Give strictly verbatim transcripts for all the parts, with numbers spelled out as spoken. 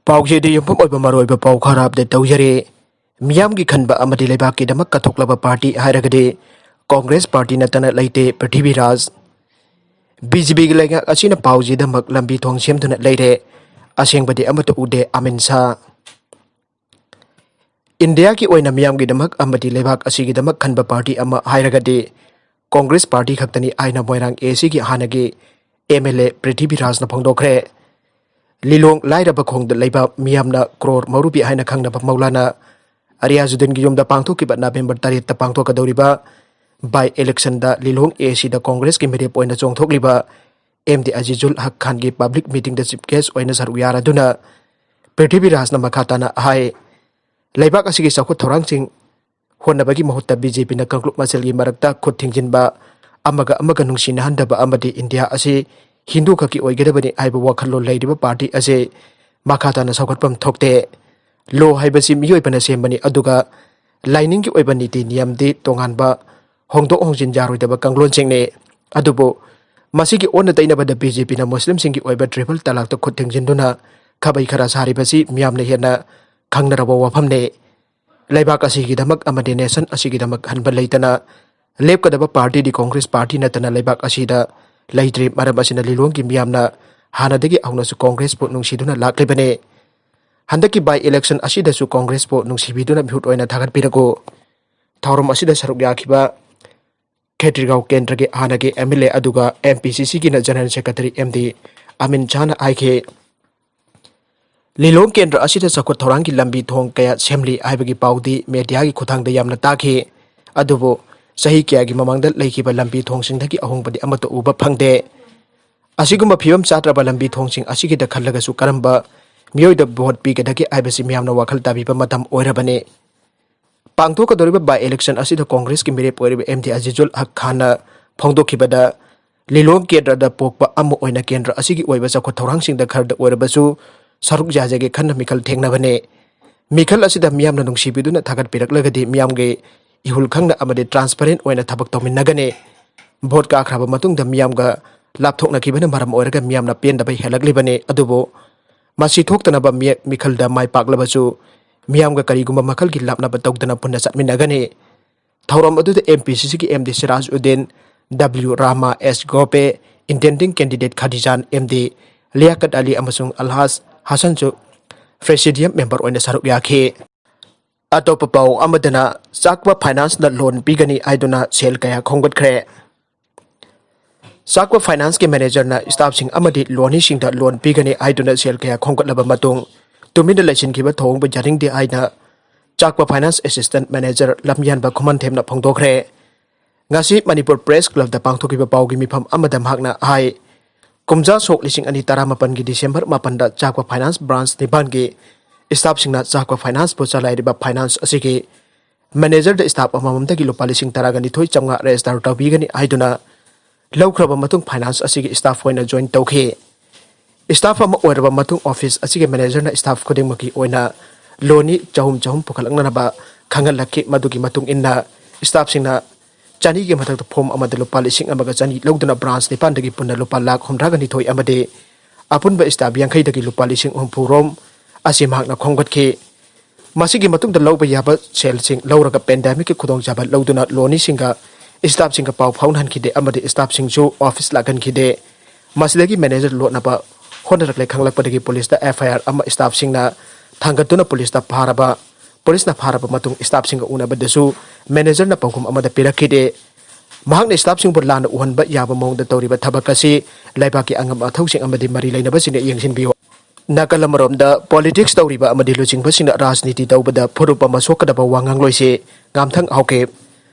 ꯄꯥꯎꯆꯦꯗ ꯌꯨꯝꯐꯝ ꯑꯣꯏꯕ ꯃꯔꯨꯑꯣꯏꯕ ꯄꯥꯎ ꯈꯔ ꯑꯞꯗꯦꯠ ꯇꯧꯖꯔꯤ꯫ ꯃꯤꯌꯥꯝꯒꯤ ꯈꯟꯕ ꯑꯃꯗꯤ ꯂꯩꯕꯥꯛꯀꯤꯗꯃꯛ ꯀꯠꯊꯣꯛꯂꯕ ꯄꯥꯔꯇꯤ ꯍꯥꯏꯔꯒꯗꯤ ꯀꯣꯡꯒ꯭ꯔꯦꯁ ꯄꯥꯔꯇꯤ ꯅꯠꯇꯅ ꯂꯩꯇꯦ, ꯄ꯭ꯔꯤꯊꯤꯕꯤꯔꯥꯖ꯫ ꯕꯤ ꯖꯦ ꯄꯤꯒꯤ ꯂꯩꯉꯥꯛ ꯑꯁꯤꯅ ꯄꯥꯎꯆꯦꯗꯃꯛ ꯂꯝꯕꯤ ꯊꯣꯡ ꯁꯦꯝꯗꯨꯅ ꯂꯩꯔꯦ꯫ ꯑꯁꯦꯡꯕꯗꯤ ꯑꯃꯠꯇ ꯎꯗꯦ, ꯑꯃꯤꯟ ꯁꯥ꯫ ꯏꯟꯗꯤꯌꯥꯒꯤ ꯑꯣꯏꯅ ꯃꯤꯌꯥꯝꯒꯤꯗꯃꯛ ꯑꯃꯗꯤ ꯂꯩꯕꯥꯛ ꯑꯁꯤꯒꯤꯗꯃꯛ ꯈꯟꯕ ꯄꯥꯔꯇꯤ ꯑꯃ ꯍꯥꯏꯔꯒꯗꯤ ꯀꯣꯡꯒ꯭ꯔꯦꯁ ꯄꯥꯔꯇꯤ ꯈꯛꯇꯅꯤ ꯍꯥꯏꯅ ꯃꯣꯏꯔꯥꯡ ꯑꯦ ꯁꯤꯒꯤ ꯍꯥꯟꯅꯒꯤ ꯑꯦꯝ ꯑꯦꯜ ꯑꯦ ꯄ꯭ꯔꯤꯊꯤꯕꯤꯔꯥꯖꯅ ꯐꯣꯡꯗꯣꯛꯈ꯭ꯔꯦ꯫ ꯂꯤꯂꯣꯡ ꯂꯥꯏꯔꯕ ꯈꯣꯡꯗ ꯂꯩꯕ ꯃꯤꯌꯥꯝꯅ ꯀ꯭ꯔꯣꯔ ꯃꯧꯔꯨꯕꯤ ꯍꯥꯏꯅ ꯈꯪꯅꯕ ꯃꯧꯂꯥꯅꯥ ꯑꯔꯤꯌꯥꯖꯨꯗꯤꯟꯒꯤ ꯌꯨꯝꯗ ꯄꯥꯡꯊꯣꯛꯈꯤꯕ ꯅꯕꯦꯝꯕꯔ ꯇꯔꯦꯠꯇ ꯄꯥꯡꯊꯣꯛꯀꯗꯧꯔꯤꯕ by election ꯗ ꯂꯤꯂꯣꯡ ꯑꯦ ꯁꯤꯗ ꯀꯣꯡꯒ꯭ꯔꯦꯁꯀꯤ ꯃꯤꯔꯦꯞ ꯑꯣꯏꯅ ꯆꯣꯡꯊꯣꯛꯂꯤꯕ ꯑꯦꯝ ꯗꯤ ꯑꯖꯤꯖꯨꯜ ꯍꯛ ꯈꯥꯟꯒꯤ ꯄꯕ꯭ꯂꯤꯛ ꯃꯤꯇꯤꯡꯗ ꯆꯤꯐ ꯒꯦꯁ ꯑꯣꯏꯅ ꯁꯔꯨꯛ ꯌꯥꯔꯗꯨꯅ ꯄ꯭ꯔꯤꯊꯤꯕꯤꯔꯥꯖꯅ ꯃꯈꯥ ꯇꯥꯅ ꯍꯥꯏ, ꯂꯩꯕꯥꯛ ꯑꯁꯤꯒꯤ ꯆꯥꯎꯈꯠ ꯊꯧꯔꯥꯡꯁꯤꯡ ꯍꯣꯠꯅꯕꯒꯤ ꯃꯍꯨꯠꯇ ꯕꯤ ꯖꯦ ꯄꯤꯅ ꯀꯥꯡꯂꯨꯞ ꯃꯁꯦꯜꯒꯤ ꯃꯔꯛꯇ ꯈꯨꯠ ꯊꯤꯡꯖꯤꯟꯕ, ꯑꯃꯒ ꯑꯃꯒ ꯅꯨꯡꯁꯤꯅꯍꯟꯗꯕ ꯑꯃꯗꯤ ꯏꯟꯗꯤꯌꯥ ꯑꯁꯤ ꯍꯤꯟꯗꯨ ꯈꯛꯀꯤ ꯑꯣꯏꯒꯗꯕꯅꯤ ꯍꯥꯏꯕ ꯋꯥꯈꯜꯂꯣꯟ ꯂꯩꯔꯤꯕ ꯄꯥꯔꯇꯤ ꯑꯁꯤ ꯃꯈꯥ ꯇꯥꯅ ꯁꯧꯒꯠꯐꯝ ꯊꯣꯛꯇꯦ꯫ ꯂꯣ ꯍꯥꯏꯕꯁꯤ ꯃꯤꯑꯣꯏꯕꯅ ꯁꯦꯝꯕꯅꯤ, ꯑꯗꯨꯒ ꯂꯥꯏꯅꯤꯡꯒꯤ ꯑꯣꯏꯕ ꯅꯤꯇꯤ ꯅꯤꯌꯝꯗꯤ ꯇꯣꯉꯥꯟꯕ ꯍꯣꯡꯗꯣꯛ ꯍꯣꯡꯖꯤꯟ ꯌꯥꯔꯣꯏꯗꯕ ꯀꯥꯡꯂꯣꯟꯁꯤꯡꯅꯤ꯫ ꯑꯗꯨꯕꯨ ꯃꯁꯤꯒꯤ ꯑꯣꯟꯅ ꯇꯩꯅꯕꯗ ꯕꯤ ꯖꯦ ꯄꯤꯅ ꯃꯨꯁꯂꯤꯝꯁꯤꯡꯒꯤ ꯑꯣꯏꯕ ꯇ꯭ꯔꯤꯄꯜ ꯇꯂꯥꯛꯇ ꯈꯨꯠ ꯊꯤꯡꯖꯤꯟꯗꯨꯅ ꯈꯥꯕꯩ ꯈꯔ ꯁꯥꯔꯤꯕꯁꯤ ꯃꯤꯌꯥꯝꯅ ꯍꯦꯟꯅ ꯈꯪꯅꯔꯕ ꯋꯥꯐꯝꯅꯤ꯫ ꯂꯩꯕꯥꯛ ꯑꯁꯤꯒꯤꯗꯃꯛ ꯑꯃꯗꯤ ꯅꯦꯁꯟ ꯑꯁꯤꯒꯤꯗꯃꯛ ꯍꯟꯕ ꯂꯩꯇꯅ ꯂꯦꯞꯀꯗꯕ ꯄꯥꯔꯇꯤꯗꯤ ꯀꯣꯡꯒ꯭ꯔꯦꯁ ꯄꯥꯔꯇꯤ ꯅꯠꯇꯅ ꯂꯩꯕꯥꯛ ꯑꯁꯤꯗ ꯂꯩꯇ꯭ꯔꯤ꯫ ꯃꯔꯝ ꯑꯁꯤꯅ ꯂꯤꯂꯣꯡꯒꯤ ꯃꯤꯌꯥꯝꯅ ꯍꯥꯟꯅꯗꯒꯤ ꯍꯧꯅꯁꯨ ꯀꯣꯡꯒ꯭ꯔꯦꯁꯄꯨ ꯅꯨꯡꯁꯤꯗꯨꯅ ꯂꯥꯛꯂꯤꯕꯅꯤ꯫ ꯍꯟꯗꯛꯀꯤ by election ꯑꯁꯤꯗꯁꯨ ꯀꯣꯡꯒ꯭ꯔꯦꯁꯄꯨ ꯅꯨꯡꯁꯤꯕꯤꯗꯨꯅ ꯃꯤꯍꯨꯠ ꯑꯣꯏꯅ ꯊꯥꯒꯠꯄꯤꯔꯛꯎ꯫ ꯊꯧꯔꯝ ꯑꯁꯤꯗ ꯁꯔꯨꯛ ꯌꯥꯈꯤꯕ ꯈꯦꯇ꯭ꯔꯤꯒꯥꯎ ꯀꯦꯟꯗ꯭ꯔꯒꯤ ꯍꯥꯟꯅꯒꯤ ꯑꯦꯝ ꯑꯦꯜ ꯑꯦ ꯑꯗꯨꯒ ꯑꯦꯝ ꯄꯤ ꯁꯤ ꯁꯤꯒꯤꯅ ꯖꯦꯅꯔꯦꯜ ꯁꯦꯀ꯭ꯔꯦꯇꯔꯤ ꯑꯦꯝ ꯗꯤ ꯑꯃꯤꯟ ꯁꯥꯍꯅ ꯍꯥꯏꯈꯤ, ꯂꯤꯂꯣꯡ ꯀꯦꯟꯗ꯭ꯔ ꯑꯁꯤꯗ ꯆꯥꯎꯈꯠ ꯊꯧꯔꯥꯡꯒꯤ ꯂꯝꯕꯤ ꯊꯣꯡ ꯀꯌꯥ ꯁꯦꯝꯂꯤ ꯍꯥꯏꯕꯒꯤ ꯄꯥꯎꯗꯤ ꯃꯦꯗꯤꯌꯥꯒꯤ ꯈꯨꯠꯊꯥꯡꯗ ꯌꯥꯝꯅ ꯇꯥꯈꯤ꯫ ꯑꯗꯨꯕꯨ ꯆꯍꯤ ꯀꯌꯥꯒꯤ ꯃꯃꯥꯡꯗ ꯂꯩꯈꯤꯕ ꯂꯝꯕꯤ ꯊꯣꯡꯁꯤꯡꯗꯒꯤ ꯑꯍꯣꯡꯕꯗꯤ ꯑꯃꯠꯇ ꯎꯕ ꯐꯪꯗꯦ꯫ ꯑꯁꯤꯒꯨꯝꯕ ꯐꯤꯕꯝ ꯆꯥꯗ꯭ꯔꯕ ꯂꯝꯕꯤ ꯊꯣꯡꯁꯤꯡ ꯑꯁꯤꯒꯤꯗ ꯈꯜꯂꯒꯁꯨ ꯀꯔꯝꯕ ꯃꯤꯑꯣꯏꯗ ꯚꯣꯠ ꯄꯤꯒꯗꯒꯦ ꯍꯥꯏꯕꯁꯤ ꯃꯤꯌꯥꯝꯅ ꯋꯥꯈꯜ ꯇꯥꯕꯤꯕ ꯃꯇꯝ ꯑꯣꯏꯔꯕꯅꯤ꯫ ꯄꯥꯡꯊꯣꯛꯀꯗꯧꯔꯤꯕ by election ꯑꯁꯤꯗ ꯀꯣꯡꯒ꯭ꯔꯦꯁꯀꯤ ꯃꯤꯔꯦꯞ ꯑꯣꯏꯔꯤꯕ ꯑꯦꯝ ꯗꯤ ꯑꯖꯤꯖꯨꯜ ꯍꯛ ꯈꯥꯟꯅ ꯐꯣꯡꯗꯣꯛꯈꯤꯕꯗ, ꯂꯤꯂꯣꯡ ꯀꯦꯟꯗ꯭ꯔꯗ ꯄꯣꯛꯄ ꯑꯃ ꯑꯣꯏꯅ ꯀꯦꯟꯗ꯭ꯔ ꯑꯁꯤꯒꯤ ꯑꯣꯏꯕ ꯆꯥꯎꯈꯠ ꯊꯧꯔꯥꯡꯁꯤꯡꯗ ꯈꯔꯗ ꯑꯣꯏꯔꯕꯁꯨ ꯁꯔꯨꯛ ꯌꯥꯖꯒꯦ ꯈꯟꯅ ꯃꯤꯈꯜ ꯊꯦꯡꯅꯕꯅꯤ꯫ ꯃꯤꯈꯜ ꯑꯁꯤꯗ ꯃꯤꯌꯥꯝꯅ ꯅꯨꯡꯁꯤꯕꯤꯗꯨꯅ ꯊꯥꯒꯠꯄꯤꯔꯛꯂꯒꯗꯤ ꯃꯤꯌꯥꯝꯒꯤ ꯏꯍꯨꯜ ꯈꯪꯅ ꯑꯃꯗꯤ transparent ꯑꯣꯏꯅ ꯊꯕꯛ ꯇꯧꯃꯤꯟꯅꯒꯅꯤ꯫ ꯚꯣꯠ ꯀꯥꯈ꯭ꯔꯕ ꯃꯇꯨꯡꯗ ꯃꯤꯌꯥꯝꯒ ꯂꯥꯞꯊꯣꯛꯅꯈꯤꯕꯅ ꯃꯔꯝ ꯑꯣꯏꯔꯒ ꯃꯤꯌꯥꯝꯅ ꯄꯦꯟꯗꯕ ꯍꯦꯜꯂꯛꯂꯤꯕꯅꯤ꯫ ꯑꯗꯨꯕꯨ ꯃꯁꯤ ꯊꯣꯛꯇꯅꯕ ꯃꯤꯌꯦꯛ ꯃꯤꯈꯜꯗ ꯃꯥꯏ ꯄꯥꯛꯂꯕꯁꯨ ꯃꯤꯌꯥꯝꯒ ꯀꯔꯤꯒꯨꯝꯕ ꯃꯈꯜꯒꯤ ꯂꯥꯞꯅꯕ ꯇꯧꯗꯅ ꯄꯨꯟꯅ ꯆꯠꯃꯤꯟꯅꯒꯅꯤ꯫ ꯊꯧꯔꯝ ꯑꯗꯨꯗ M P C C ꯒꯤ M D Siraj Uddin, W Rama, S ꯒꯣꯄꯦ, intending candidate ꯈꯗꯤꯖꯥꯟ, M D ꯂꯤꯌꯥꯀꯠ ꯑꯂꯤ ꯑꯃꯁꯨꯡ ꯑꯜꯍꯥꯖ ꯍꯁꯟꯁꯨ presidium member ꯑꯣꯏꯅ ꯁꯔꯨꯛ ꯌꯥꯈꯤ꯫ ꯑꯇꯣꯞꯄ ꯄꯥꯎ ꯑꯃꯗꯅ, ꯆꯥꯛꯄ ꯐꯥꯏꯅꯥꯟꯁꯅ ꯂꯣꯟ ꯄꯤꯒꯅꯤ ꯍꯥꯏꯗꯨꯅ ꯁꯦꯜ ꯀꯌꯥ ꯈꯣꯝꯒꯠꯈ꯭ꯔꯦ꯫ ꯆꯥꯛꯄ ꯐꯥꯏꯅꯥꯟꯁꯀꯤ ꯃꯦꯅꯦꯖꯔꯅ ꯁ꯭ꯇꯥꯐꯁꯤꯡ ꯑꯃꯗꯤ ꯂꯣꯅꯤꯁꯤꯡꯗ ꯂꯣꯟ ꯄꯤꯒꯅꯤ ꯍꯥꯏꯗꯨꯅ ꯁꯦꯜ ꯀꯌꯥ ꯈꯣꯝꯒꯠꯂꯕ ꯃꯇꯨꯡ, ꯇꯨꯃꯤꯟꯅ ꯂꯩꯁꯤꯟꯈꯤꯕ ꯊꯧꯑꯣꯡꯕꯨ ꯌꯥꯅꯤꯡꯗꯦ ꯍꯥꯏꯅ ꯆꯥꯛꯄ ꯐꯥꯏꯅꯥꯟꯁ ꯑꯦꯁꯤꯁꯇꯦꯟꯠ ꯃꯦꯅꯦꯖꯔ ꯂꯝꯌꯥꯟꯕ ꯈꯨꯃꯟꯊꯦꯝꯅ ꯐꯣꯡꯗꯣꯛꯈ꯭ꯔꯦ꯫ ꯉꯁꯤ ꯃꯅꯤꯄꯨꯔ ꯄ꯭ꯔꯦꯁ ꯀ꯭ꯂꯕꯇ ꯄꯥꯡꯊꯣꯛꯈꯤꯕ ꯄꯥꯎꯒꯤ ꯃꯤꯐꯝ ꯑꯃꯗ ꯃꯍꯥꯛꯅ ꯍꯥꯏ, ꯀꯨꯝꯖꯥ ꯁꯣꯛ ꯂꯤꯁꯤꯡ ꯑꯅꯤ ꯇꯔꯥꯃꯥꯄꯟꯒꯤ ꯗꯤꯁꯦꯝꯕꯔ ꯃꯥꯄꯟꯗ ꯆꯥꯛꯄ ꯐꯥꯏꯅꯥꯟꯁ ꯕ꯭ꯔꯥꯟꯁ ꯅꯤꯄꯥꯟꯒꯤ ꯁ꯭ꯇꯥꯐꯁꯤꯡꯅ ꯆꯥꯛꯄ ꯐꯥꯏꯅꯥꯟꯁꯄꯨ ꯆꯂꯥꯏꯔꯤꯕ ꯐꯥꯏꯅꯥꯟꯁ ꯑꯁꯤꯒꯤ ꯃꯦꯅꯦꯖꯔꯗ ꯁ꯭ꯇꯥꯐ ꯑꯃꯃꯝꯗꯒꯤ ꯂꯨꯄꯥ ꯂꯤꯁꯤꯡ ꯇꯔꯥꯒ ꯅꯤꯊꯣꯏ ꯆꯥꯝꯃꯉꯥ ꯔꯦꯖꯤꯁꯇꯔ ꯇꯧꯕꯤꯒꯅꯤ ꯍꯥꯏꯗꯨꯅ ꯂꯧꯈ꯭ꯔꯕ ꯃꯇꯨꯡ ꯐꯥꯏꯅꯥꯟꯁ ꯑꯁꯤꯒꯤ ꯁ꯭ꯇꯥꯐ ꯑꯣꯏꯅ ꯖꯣꯏꯟ ꯇꯧꯈꯤ꯫ ꯁ꯭ꯇꯥꯐ ꯑꯃ ꯑꯣꯏꯔꯕ ꯃꯇꯨꯡ ꯑꯣꯐꯤꯁ ꯑꯁꯤꯒꯤ ꯃꯦꯅꯦꯖꯔꯅ ꯁ꯭ꯇꯥꯐ ꯈꯨꯗꯤꯡꯃꯛꯀꯤ ꯑꯣꯏꯅ ꯂꯣꯅꯤ ꯆꯍꯨꯝ ꯆꯍꯨꯝ ꯄꯨꯈꯠꯂꯛꯅꯅꯕ ꯈꯪꯍꯜꯂꯛꯈꯤ꯫ ꯃꯗꯨꯒꯤ ꯃꯇꯨꯡ ꯏꯟꯅ ꯁ꯭ꯇꯥꯐꯁꯤꯡꯅ ꯆꯅꯤꯒꯤ ꯃꯊꯛꯇ ꯐꯣꯝ ꯑꯃꯗ ꯂꯨꯄꯥ ꯂꯤꯁꯤꯡ ꯑꯃꯒ ꯆꯅꯤ ꯂꯧꯗꯨꯅ ꯕ꯭ꯔꯥꯟꯁ ꯅꯤꯄꯥꯟꯗꯒꯤ ꯄꯨꯟꯅ ꯂꯨꯄꯥ ꯂꯥꯈ ꯍꯨꯝꯗ꯭ꯔꯥꯒ ꯅꯤꯊꯣꯏ ꯑꯃꯗꯤ ꯑꯄꯨꯟꯕ ꯁ꯭ꯇꯥꯐ ꯌꯥꯡꯈꯩꯗꯒꯤ ꯂꯨꯄꯥ ꯂꯤꯁꯤꯡ ꯍꯨꯝꯐꯨ ꯔꯣꯝ ꯑꯁꯤ ꯃꯍꯥꯛꯅ ꯈꯣꯝꯒꯠꯈꯤ꯫ ꯃꯁꯤꯒꯤ ꯃꯇꯨꯡꯗ ꯂꯧꯕ ꯌꯥꯕ ꯁꯦꯜꯁꯤꯡ ꯂꯧꯔꯒ ꯄꯦꯟꯗꯦꯃꯤꯛꯀꯤ ꯈꯨꯗꯣꯡꯆꯥꯕ ꯂꯧꯗꯨꯅ ꯂꯣꯅꯤꯁꯤꯡꯒ ꯁ꯭ꯇꯥꯐꯁꯤꯡꯒ ꯄꯥꯎ ꯐꯥꯎꯅꯍꯟꯈꯤꯗꯦ ꯑꯃꯗꯤ ꯁ꯭ꯇꯥꯐꯁꯤꯡꯁꯨ ꯑꯣꯐꯤꯁ ꯂꯥꯛꯍꯟꯈꯤꯗꯦ꯫ ꯃꯁꯤꯗꯒꯤ ꯃꯦꯅꯦꯖꯔ ꯂꯣꯠꯅꯕ ꯍꯣꯠꯅꯔꯛꯂꯦ ꯈꯪꯂꯛꯄꯗꯒꯤ ꯄꯨꯂꯤꯁꯇ F I R ꯑꯃ ꯁ꯭ꯇꯥꯐꯁꯤꯡꯅ ꯊꯥꯡꯒꯠꯇꯨꯅ ꯄꯨꯂꯤꯁꯇ ꯐꯥꯔꯕ, ꯄꯨꯂꯤꯁꯅ ꯐꯥꯔꯕ ꯃꯇꯨꯡ ꯁ꯭ꯇꯥꯐꯁꯤꯡꯒ ꯎꯅꯕꯗꯁꯨ ꯃꯦꯅꯦꯖꯔꯅ ꯄꯥꯎꯈꯨꯝ ꯑꯃꯗ ꯄꯤꯔꯛꯈꯤꯗꯦ꯫ ꯃꯍꯥꯛꯅ ꯁ꯭ꯇꯥꯐꯁꯤꯡꯕꯨ ꯂꯥꯟꯅ ꯎꯍꯟꯕ ꯌꯥꯕ ꯃꯑꯣꯡꯗ ꯇꯧꯔꯤꯕ ꯊꯕꯛ ꯑꯁꯤ ꯂꯩꯕꯥꯛꯀꯤ ꯑꯉꯝ ꯑꯊꯧꯁꯤꯡ ꯑꯃꯗꯤ ꯃꯔꯤ ꯂꯩꯅꯕꯁꯤꯡꯅ ꯌꯦꯡꯁꯤꯟꯕꯤꯌꯨ꯫ ꯅꯥꯀꯜ ꯑꯃꯔꯣꯝꯗ, ꯄꯣꯂꯤꯇꯤꯛꯁ ꯇꯧꯔꯤꯕ ꯑꯃꯗꯤ ꯂꯨꯆꯤꯡꯕꯁꯤꯡꯅ ꯔꯥꯖꯅꯤꯇꯤ ꯇꯧꯕꯗ ꯐꯨꯔꯨꯞ ꯑꯃ ꯁꯣꯛꯀꯗꯕ ꯋꯥꯉꯥꯡꯂꯣꯏꯁꯤ ꯉꯥꯝꯊꯪ ꯍꯧꯈꯤ꯫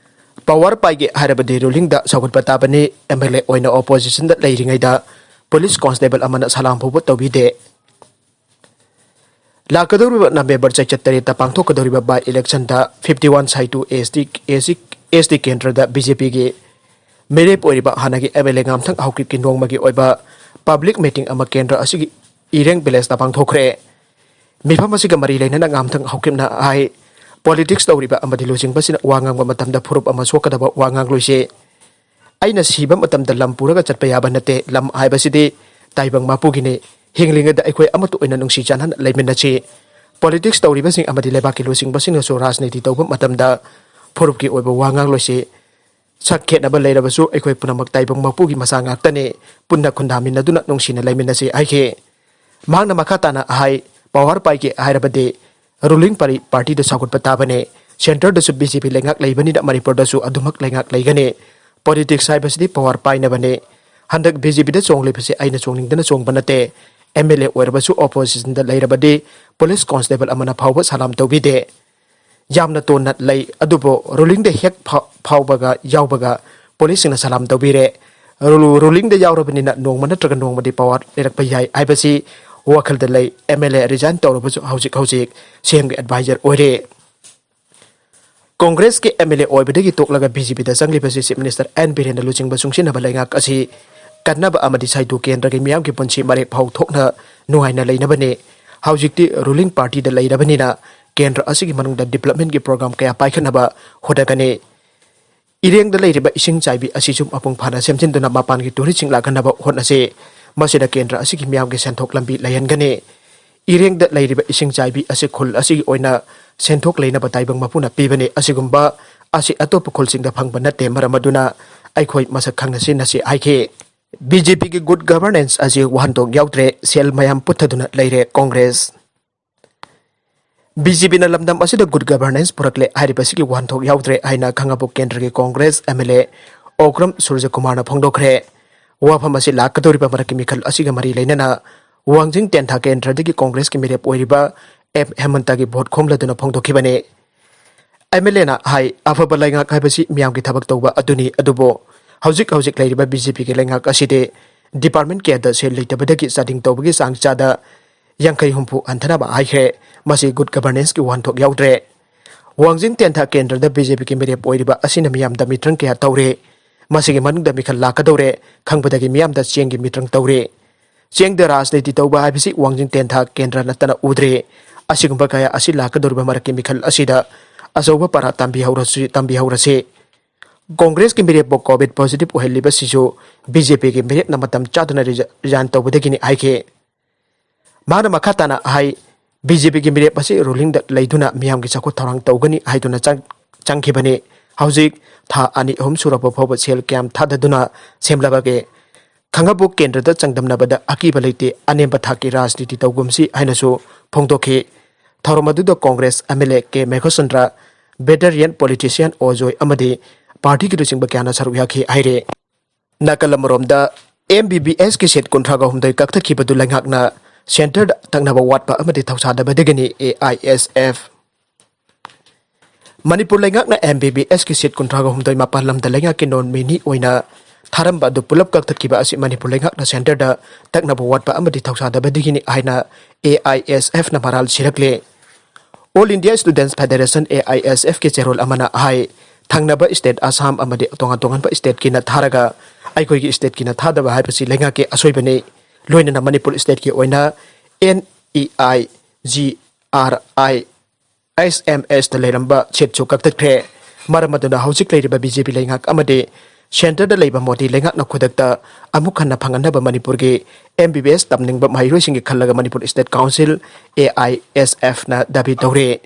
ꯄꯋꯥꯔ ꯄꯥꯏꯒꯦ ꯍꯥꯏꯔꯕꯗꯤ ꯔꯨꯂꯤꯡꯗ ꯁꯧꯒꯠꯄ ꯇꯥꯕꯅꯤ꯫ M L A ꯑꯣꯏꯅ ꯑꯣꯄꯣꯖꯤꯁꯟꯗ ꯂꯩꯔꯤꯉꯩꯗ ꯄꯨꯂꯤꯁ ꯀꯣꯟꯁꯇꯦꯕꯜ ꯑꯃꯅ ꯁꯂꯥꯝ ꯐꯥꯎꯕ ꯇꯧꯕꯤꯗꯦ꯫ ꯂꯥꯛꯀꯗꯧꯔꯤꯕ ꯅꯕꯦꯝꯕꯔ ꯆꯩꯆꯠ ꯇꯔꯦꯠꯇ ꯄꯥꯡꯊꯣꯛꯀꯗꯧꯔꯤꯕ by election the fifty one ꯁꯥꯏꯇꯨ S T, S T, S T ꯀꯦꯟꯗ꯭ꯔꯗ B J P ꯒꯤ ꯃꯤꯔꯦꯞ ꯑꯣꯏꯔꯤꯕ ꯍꯥꯟꯅꯒꯤ M L A ꯉꯥꯝꯊꯪ ꯍꯥꯎꯀꯤꯞꯀꯤ ꯅꯣꯡꯃꯒꯤ ꯑꯣꯏꯕ ꯄꯕ꯭ꯂꯤꯛ ꯃꯤꯇꯤꯡ ꯑꯃ ꯀꯦꯟꯗ꯭ꯔ ꯑꯁꯤꯒꯤ ꯏꯔꯦꯡ ꯚꯤꯂꯦꯖꯇ ꯄꯥꯡꯊꯣꯛꯈ꯭ꯔꯦ꯫ ꯃꯤꯐꯝ ꯑꯁꯤꯒ ꯃꯔꯤ ꯂꯩꯅꯅ ꯉꯥꯝꯊꯪ ꯍꯥꯎꯀꯤꯞꯅ ꯍꯥꯏ, ꯄꯣꯂꯤꯇꯤꯛꯁ ꯇꯧꯔꯤꯕ ꯑꯃꯗꯤ ꯂꯨꯆꯤꯡꯕꯁꯤꯅ ꯋꯥ ꯉꯥꯡꯕ ꯃꯇꯝꯗ ꯐꯨꯔꯨꯞ ꯑꯃ ꯁꯣꯛꯀꯗꯕ ꯋꯥ ꯉꯥꯡꯂꯣꯏꯁꯤ꯫ ꯑꯩꯅ ꯁꯤꯕ ꯃꯇꯝꯗ ꯂꯝ ꯄꯨꯔꯒ ꯆꯠꯄ ꯌꯥꯕ ꯅꯠꯇꯦ꯫ ꯂꯝ ꯍꯥꯏꯕꯁꯤꯗꯤ ꯇꯥꯏꯕꯪ ꯃꯄꯨꯒꯤꯅꯤ꯫ ꯍꯤꯡꯂꯤꯉꯩꯗ ꯑꯩꯈꯣꯏ ꯑꯃꯠꯇ ꯑꯣꯏꯅ ꯅꯨꯡꯁꯤ ꯆꯥꯟꯅꯅ ꯂꯩꯃꯤꯟꯅꯁꯤ꯫ ꯄꯣꯂꯤꯇꯤꯛꯁ ꯇꯧꯔꯤꯕꯁꯤꯡ ꯑꯃꯗꯤ ꯂꯩꯕꯥꯛꯀꯤ ꯂꯨꯆꯤꯡꯕꯁꯤꯡꯅꯁꯨ ꯔꯥꯖꯅꯤꯇꯤ ꯇꯧꯕ ꯃꯇꯝꯗ ꯐꯨꯔꯨꯞꯀꯤ ꯑꯣꯏꯕ ꯋꯥ ꯉꯥꯡꯂꯣꯏꯁꯤ꯫ ꯁꯛ ꯈꯦꯠꯅꯕ ꯂꯩꯔꯕꯁꯨ ꯑꯩꯈꯣꯏ ꯄꯨꯝꯅꯃꯛ ꯇꯥꯏꯕꯪ ꯃꯄꯨꯒꯤ ꯃꯆꯥ ꯉꯥꯛꯇꯅꯤ꯫ ꯄꯨꯟꯅ ꯈꯨꯟꯗꯥꯃꯤꯟꯅꯗꯨꯅ ꯅꯨꯡꯁꯤꯅ ꯂꯩꯃꯤꯟꯅꯁꯤ ꯍꯥꯏꯈꯤ꯫ ꯃꯍꯥꯛꯅ ꯃꯈꯥ ꯇꯥꯅ ꯍꯥꯏ, ꯄꯋꯥꯔ ꯄꯥꯏꯒꯦ ꯍꯥꯏꯔꯕꯗꯤ ꯔꯨꯂꯤꯡ ꯄꯥꯔꯤ-, ꯄꯥꯔꯇꯤꯗ ꯁꯧꯒꯠꯄ ꯇꯥꯕꯅꯤ꯫ ꯁꯦꯟꯇꯔꯗꯁꯨ ꯕꯤ ꯖꯦ ꯄꯤ ꯂꯩꯉꯥꯛ ꯂꯩꯕꯅꯤꯅ ꯃꯅꯤꯄꯨꯔꯗꯁꯨ ꯑꯗꯨꯃꯛ ꯂꯩꯉꯥꯛ ꯂꯩꯒꯅꯤ꯫ ꯄꯣꯂꯤꯇꯤꯛꯁ ꯍꯥꯏꯕꯁꯤꯗꯤ ꯄꯋꯥꯔ ꯄꯥꯏꯅꯕꯅꯤ꯫ ꯍꯟꯗꯛ ꯕꯤ ꯖꯦ ꯄꯤꯗ ꯆꯣꯡꯂꯤꯕꯁꯤ ꯑꯩꯅ ꯆꯣꯡꯅꯤꯡꯗꯅ ꯆꯣꯡꯕ ꯅꯠꯇꯦ꯫ ꯑꯦꯝ ꯑꯦꯜ ꯑꯦ ꯑꯣꯏꯔꯕꯁꯨ ꯑꯣꯄꯣꯖꯤꯁꯟꯗ ꯂꯩꯔꯕꯗꯤ ꯄꯨꯂꯤꯁ ꯀꯣꯟꯁꯇꯦꯕꯜ ꯑꯃꯅ ꯐꯥꯎꯕ ꯁꯂꯥꯝ ꯇꯧꯕꯤꯗꯦ꯫ ꯌꯥꯝꯅ ꯇꯣꯟꯅ ꯂꯩ, ꯑꯗꯨꯕꯨ ꯔꯨꯂꯤꯡꯗ ꯍꯦꯛ ꯐꯥ-, ꯐꯥꯎꯕꯒ ꯌꯥꯎꯕꯒ ꯄꯨꯂꯤꯁꯁꯤꯡꯅ ꯁꯂꯥꯝ ꯇꯧꯕꯤꯔꯦ꯫ ꯔꯨ-, ꯔꯨꯂꯤꯡꯗ ꯌꯥꯎꯔꯕꯅꯤꯅ ꯅꯣꯡꯃ ꯅꯠꯇ꯭ꯔꯒ ꯅꯣꯡꯃꯗꯤ ꯄꯋꯥꯔ ꯂꯩꯔꯛꯄ ꯌꯥꯏ ꯍꯥꯏꯕꯁꯤ ꯋꯥꯈꯜꯗ ꯂꯩ꯫ ꯑꯦꯝ ꯑꯦꯜ ꯑꯦ ꯔꯤꯖꯥꯏꯟ ꯇꯧꯔꯕꯁꯨ ꯍꯧꯖꯤꯛ ꯍꯧꯖꯤꯛ ꯁꯤ ꯑꯦꯝꯒꯤ ꯑꯦꯗꯚꯥꯏꯖꯔ ꯑꯣꯏꯔꯦ꯫ ꯀꯣꯡꯒ꯭ꯔꯦꯁꯀꯤ ꯑꯦꯝ ꯑꯦꯜ ꯑꯦ ꯑꯣꯏꯕꯗꯒꯤ ꯇꯣꯛꯂꯒ ꯕꯤ ꯖꯦ ꯄꯤꯗ ꯆꯪꯂꯤꯕꯁꯤ ꯆꯤꯐ ꯃꯤꯅꯤꯁꯇꯔ ꯑꯦꯟ ꯕꯤꯔꯦꯟꯅ ꯂꯨꯆꯤꯡꯕ ꯆꯨꯡꯁꯤꯟꯅꯕ ꯂꯩꯉꯥꯛ ꯑꯁꯤ ꯀꯟꯅꯕ ꯑꯃꯗꯤ ꯁꯥꯏꯗꯨ ꯀꯦꯟꯗ꯭ꯔꯒꯤ ꯃꯤꯌꯥꯝꯒꯤ ꯄꯨꯟꯁꯤ ꯃꯔꯦꯞ ꯐꯥꯎ ꯊꯣꯛꯅ ꯅꯨꯡꯉꯥꯏꯅ ꯂꯩꯅꯕꯅꯤ꯫ ꯍꯧꯖꯤꯛꯇꯤ ꯔꯨꯂꯤꯡ ꯄꯥꯔꯇꯤꯗ ꯂꯩꯔꯕꯅꯤꯅ ꯀꯦꯟꯗ꯭ꯔ ꯑꯁꯤꯒꯤ ꯃꯅꯨꯡꯗ ꯗꯤꯕ꯭ꯂꯞꯃꯦꯟꯒꯤ ꯄ꯭ꯔꯣꯒ꯭ꯔꯥꯝ ꯀꯌꯥ ꯄꯥꯏꯈꯠꯅꯕ ꯍꯣꯠꯅꯒꯅꯤ꯫ ꯏꯔꯦꯡꯗ ꯂꯩꯔꯤꯕ ꯏꯁꯤꯡ ꯆꯥꯏꯕꯤ ꯑꯁꯤꯁꯨ ꯃꯄꯨꯡ ꯐꯥꯅ ꯁꯦꯝꯖꯤꯟꯗꯨꯅ ꯃꯄꯥꯟꯒꯤ ꯇꯨꯔꯤꯁꯁꯤꯡ ꯂꯥꯛꯍꯟꯅꯕ ꯍꯣꯠꯅꯁꯤ꯫ ꯃꯁꯤꯗ ꯀꯦꯟꯗ꯭ꯔ ꯑꯁꯤꯒꯤ ꯃꯤꯌꯥꯝꯒꯤ ꯁꯦꯟꯊꯣꯛ ꯂꯝꯕꯤ ꯂꯩꯍꯟꯒꯅꯤ꯫ ꯏꯔꯦꯡꯗ ꯂꯩꯔꯤꯕ ꯏꯁꯤꯡ ꯆꯥꯏꯕꯤ ꯑꯁꯤ ꯈꯨꯜ ꯑꯁꯤꯒꯤ ꯑꯣꯏꯅ ꯁꯦꯟꯊꯣꯛ ꯂꯩꯅꯕ ꯇꯥꯏꯕꯪ ꯃꯄꯨꯅ ꯄꯤꯕꯅꯤ꯫ ꯑꯁꯤꯒꯨꯝꯕ ꯑꯁꯤ ꯑꯇꯣꯞꯄ ꯈꯨꯜꯁꯤꯡꯗ ꯐꯪꯕ ꯅꯠꯇꯦ꯫ ꯃꯔꯝ ꯑꯗꯨꯅ ꯑꯩꯈꯣꯏ ꯃꯁꯛ ꯈꯪꯅ ꯁꯤꯖꯤꯟꯅꯁꯤ ꯍꯥꯏꯈꯤ꯫ ꯕꯤ ꯖꯦ ꯄꯤꯒꯤ ꯒꯨꯗ ꯒꯚꯔꯅꯦꯟꯁ ꯑꯁꯤ ꯋꯥꯍꯟꯊꯣꯛ ꯌꯥꯎꯗ꯭ꯔꯦ, ꯁꯦꯜ ꯃꯌꯥꯝ ꯄꯨꯊꯗꯨꯅ ꯂꯩꯔꯦ ꯀꯣꯡꯒ꯭ꯔꯦꯁ꯫ ꯕꯤ ꯖꯦ ꯄꯤꯅ ꯂꯝꯗꯝ ꯑꯁꯤꯗ ꯒꯨꯗ ꯒꯚꯔꯅꯦꯟꯁ ꯄꯨꯔꯛꯂꯦ ꯍꯥꯏꯔꯤꯕꯁꯤꯒꯤ ꯋꯥꯍꯟꯊꯣꯛ ꯌꯥꯎꯗ꯭ꯔꯦ ꯍꯥꯏꯅ ꯈꯥꯡꯉꯕꯣꯛ ꯀꯦꯟꯗ꯭ꯔꯒꯤ Congress M L A Okram ꯁꯨꯔꯖꯀꯨꯃꯥꯔꯅ ꯐꯣꯡꯗꯣꯛꯈ꯭ꯔꯦ꯫ ꯋꯥꯐꯝ ꯑꯁꯤ ꯂꯥꯛꯀꯗꯧꯔꯤꯕ ꯃꯔꯛꯀꯤ ꯃꯤꯈꯜ ꯑꯁꯤꯒ ꯃꯔꯤ ꯂꯩꯅꯅ ꯋꯥꯡꯖꯤꯡ ꯇꯦꯟꯊꯥ ꯀꯦꯟꯗ꯭ꯔꯗꯒꯤ ꯀꯣꯡꯒ꯭ꯔꯦꯁꯀꯤ ꯃꯤꯔꯦꯞ ꯑꯣꯏꯔꯤꯕ ꯑꯦꯝ ꯍꯦꯃꯟꯇꯒꯤ ꯚꯣꯠ ꯈꯣꯝꯂꯗꯨꯅ ꯐꯣꯡꯗꯣꯛꯈꯤꯕꯅꯤ꯫ ꯑꯦꯝ ꯑꯦꯜ ꯑꯦꯅ ꯍꯥꯏ, ꯑꯐꯕ ꯂꯩꯉꯥꯛ ꯍꯥꯏꯕꯁꯤ ꯃꯤꯌꯥꯝꯒꯤ ꯊꯕꯛ ꯇꯧꯕ ꯑꯗꯨꯅꯤ, ꯑꯗꯨꯕꯨ ꯍꯧꯖꯤꯛ ꯍꯧꯖꯤꯛ ꯂꯩꯔꯤꯕ ꯕꯤ ꯖꯦ ꯄꯤꯒꯤ ꯂꯩꯉꯥꯛ ꯑꯁꯤꯗꯤ ꯗꯤꯄꯥꯔꯠꯃꯦꯟ ꯀꯌꯥꯗ ꯁꯦꯜ ꯂꯩꯇꯕꯗꯒꯤ ꯆꯥꯗꯤꯡ ꯇꯧꯕꯒꯤ ꯆꯥꯡ ꯆꯥꯗ ꯌꯥꯡꯈꯩ ꯍꯨꯝꯐꯨ ꯍꯟꯊꯅꯕ ꯍꯥꯏꯈ꯭ꯔꯦ꯫ ꯃꯁꯤ ꯒꯨꯗ ꯒꯚꯔꯅꯦꯟꯁꯀꯤ ꯋꯥꯍꯟꯊꯣꯛ ꯌꯥꯎꯗ꯭ꯔꯦ꯫ ꯋꯥꯡꯖꯤꯡ ꯇꯦꯟꯊꯥ ꯀꯦꯟꯗ꯭ꯔꯗ ꯕꯤ ꯖꯦ ꯄꯤꯒꯤ ꯃꯤꯔꯦꯞ ꯑꯣꯏꯔꯤꯕ ꯑꯁꯤꯅ ꯃꯤꯌꯥꯝꯗ ꯃꯤꯇ꯭ꯔꯪ ꯀꯌꯥ ꯇꯧꯔꯦ꯫ ꯃꯁꯤꯒꯤ ꯃꯅꯨꯡꯗ ꯃꯤꯈꯜ ꯂꯥꯛꯀꯗꯧꯔꯦ ꯈꯪꯕꯗꯒꯤ ꯃꯤꯌꯥꯝꯗ ꯆꯦꯡꯒꯤ ꯃꯤꯇ꯭ꯔꯪ ꯇꯧꯔꯦ꯫ ꯆꯦꯡꯗ ꯔꯥꯖꯅꯤꯇꯤ ꯇꯧꯕ ꯍꯥꯏꯕꯁꯤ ꯋꯥꯡꯖꯤꯡ ꯇꯦꯟꯊꯥ ꯀꯦꯟꯗ꯭ꯔ ꯅꯠꯇꯅ ꯎꯗ꯭ꯔꯤ꯫ ꯑꯁꯤꯒꯨꯝꯕ ꯀꯌꯥ ꯑꯁꯤ ꯂꯥꯛꯀꯗꯧꯔꯤꯕ ꯃꯔꯛꯀꯤ ꯃꯤꯈꯜ ꯑꯁꯤꯗ ꯑꯆꯧꯕ ꯄꯔꯥ ꯇꯝꯕꯤꯍꯧꯔꯁꯤ, ꯇꯝꯕꯤꯍꯧꯔꯁꯤ꯫ ꯀꯣꯡꯒ꯭ꯔꯦꯁꯀꯤ ꯃꯤꯔꯦꯞꯄꯨ ꯀꯣꯚꯤꯗ ꯄꯣꯖꯤꯇꯤꯚ ꯑꯣꯏꯍꯜꯂꯤꯕꯁꯤꯁꯨ ꯕꯤ ꯖꯦ ꯄꯤꯒꯤ ꯃꯤꯔꯦꯞꯅ ꯃꯇꯝ ꯆꯥꯗꯅ ꯔꯤꯖ-, ꯔꯤꯖꯥꯏꯟ ꯇꯧꯕꯗꯒꯤꯅꯤ ꯍꯥꯏꯈꯤ꯫ ꯃꯍꯥꯛꯅ ꯃꯈꯥ ꯇꯥꯅ ꯍꯥꯏ, ꯕꯤ ꯖꯦ ꯄꯤꯒꯤ ꯃꯤꯔꯦꯞ ꯑꯁꯤ ꯔꯨꯂꯤꯡꯗ ꯂꯩꯗꯨꯅ ꯃꯤꯌꯥꯝꯒꯤ ꯆꯥꯎꯈꯠ ꯊꯧꯔꯥꯡ ꯇꯧꯒꯅꯤ ꯍꯥꯏꯗꯨꯅ ꯆꯪ-, ꯆꯪꯈꯤꯕꯅꯤ꯫ ꯍꯧꯖꯤꯛ ꯊꯥ ꯑꯅꯤ ꯑꯍꯨꯝ ꯁꯨꯔꯛꯄ ꯐꯥꯎꯕ ꯁꯦꯜ ꯀꯌꯥꯝ ꯊꯥꯗꯗꯨꯅ ꯁꯦꯝꯂꯕꯒꯦ? ꯈꯥꯡꯉꯕꯣꯛ ꯀꯦꯟꯗ꯭ꯔꯗ ꯆꯥꯡꯗꯝꯅꯕꯗ ꯑꯀꯤꯕ ꯂꯩꯇꯦ, ꯑꯅꯦꯝꯕ ꯊꯥꯛꯀꯤ ꯔꯥꯖꯅꯤꯇꯤ ꯇꯧꯒꯨꯝꯁꯤ ꯍꯥꯏꯅꯁꯨ ꯐꯣꯡꯗꯣꯛꯈꯤ꯫ ꯊꯧꯔꯝ ꯑꯗꯨꯗ Congress M L A K Meghachandra, veteran politician ꯑꯣꯖꯣꯏ ꯑꯃꯗꯤ ꯄꯥꯔꯇꯤꯒꯤ ꯂꯨꯆꯤꯡꯕ ꯀꯌꯥꯅ ꯁꯔꯨꯛ ꯌꯥꯈꯤ ꯍꯥꯏꯔꯦ꯫ ꯅꯥꯀꯜ ꯑꯃꯔꯣꯝꯗ, ꯑꯦꯝ ꯕꯤ ꯕꯤ ꯑꯦꯁꯀꯤ ꯁꯤꯠ ꯀꯨꯟꯊ꯭ꯔꯥꯒ ꯍꯨꯝꯗꯣꯏ ꯀꯛꯊꯠꯈꯤꯕꯗꯨ ꯂꯩꯉꯥꯛꯅ ꯁꯦꯟꯇꯔꯗ ꯇꯛꯅꯕ ꯋꯥꯠꯄ ꯑꯃꯗꯤ ꯊꯧꯁꯥꯗꯕꯗꯒꯤꯅꯤ, ꯑꯦ ꯑꯥꯏ ꯑꯦꯁ ꯑꯦꯐ꯫ ꯃꯅꯤꯄꯨꯔ ꯂꯩꯉꯥꯛꯅ ꯑꯦꯝ ꯕꯤ ꯕꯤ ꯑꯦꯁꯀꯤ ꯁꯤꯠ ꯀꯨꯟꯊ꯭ꯔꯥꯒ ꯍꯨꯝꯗꯣꯏ ꯃꯄꯥꯟ ꯂꯝꯗ ꯂꯩꯉꯥꯛꯀꯤ ꯅꯣꯃꯤꯅꯤ ꯑꯣꯏꯅ ꯊꯥꯔꯝꯕ ꯑꯗꯨ ꯄꯨꯂꯞ ꯀꯛꯊꯠꯈꯤꯕ ꯑꯁꯤ ꯃꯅꯤꯄꯨꯔ ꯂꯩꯉꯥꯛꯅ ꯁꯦꯟꯇꯔꯗ ꯇꯛꯅꯕ ꯋꯥꯠꯄ ꯑꯃꯗꯤ ꯊꯧꯁꯥꯗꯕꯗꯒꯤꯅꯤ ꯍꯥꯏꯅ ꯑꯦ ꯑꯥꯏ ꯑꯦꯁ ꯑꯦꯐꯅ ꯃꯔꯥꯜ ꯁꯤꯔꯛꯂꯦ꯫ All India students federation, A I S ꯑꯦꯐꯀꯤ ꯆꯦꯔꯣꯜ ꯑꯃꯅ ꯍꯥꯏ, ꯊꯪꯅꯕ ꯁ꯭ꯇꯦꯠ ꯑꯁꯥꯝ ꯑꯃꯗꯤ ꯇꯣꯉꯥꯟ ꯇꯣꯉꯥꯟꯕ ꯁ꯭ꯇꯦꯠꯀꯤꯅ ꯊꯥꯔꯒ ꯑꯩꯈꯣꯏꯒꯤ ꯁ꯭ꯇꯦꯠꯀꯤꯅ ꯊꯥꯗꯕ ꯍꯥꯏꯕꯁꯤ ꯂꯩꯉꯥꯛꯀꯤ ꯑꯁꯣꯏꯕꯅꯤ꯫ ꯂꯣꯏꯅꯅ ꯃꯅꯤꯄꯨꯔ ꯁ꯭ꯇꯦꯠꯀꯤ ꯑꯣꯏꯅ ꯑꯦꯟ ꯏ ꯑꯥꯏ, ꯖꯤ ꯑꯥꯔ ꯑꯥꯏ, ꯑꯦꯁ ꯑꯦꯝ ꯑꯦꯁꯇ ꯂꯩꯔꯝꯕ ꯁꯤꯠꯁꯨ ꯀꯛꯊꯠꯈ꯭ꯔꯦ꯫ ꯃꯔꯝ ꯑꯗꯨꯅ ꯍꯧꯖꯤꯛ ꯂꯩꯔꯤꯕ ꯕꯤ ꯖꯦ ꯄꯤ ꯂꯩꯉꯥꯛ ꯑꯃꯗꯤ ꯁꯦꯟꯇꯔꯗ ꯂꯩꯕ ꯃꯣꯗꯤ ꯂꯩꯉꯥꯛꯅ ꯈꯨꯗꯛꯇ ꯑꯃꯨꯛ ꯍꯟꯅ ꯐꯪꯍꯟꯅꯕ ꯃꯅꯤꯄꯨꯔꯒꯤ ꯑꯦꯝ ꯕꯤ ꯕꯤ ꯑꯦꯁ ꯇꯝꯅꯤꯡꯕ ꯃꯍꯩꯔꯣꯏꯁꯤꯡꯒꯤ ꯈꯜꯂꯒ Manipur state council, A I S ꯑꯦꯐꯅ ꯗꯥꯕꯤ ꯇꯧꯔꯦ꯫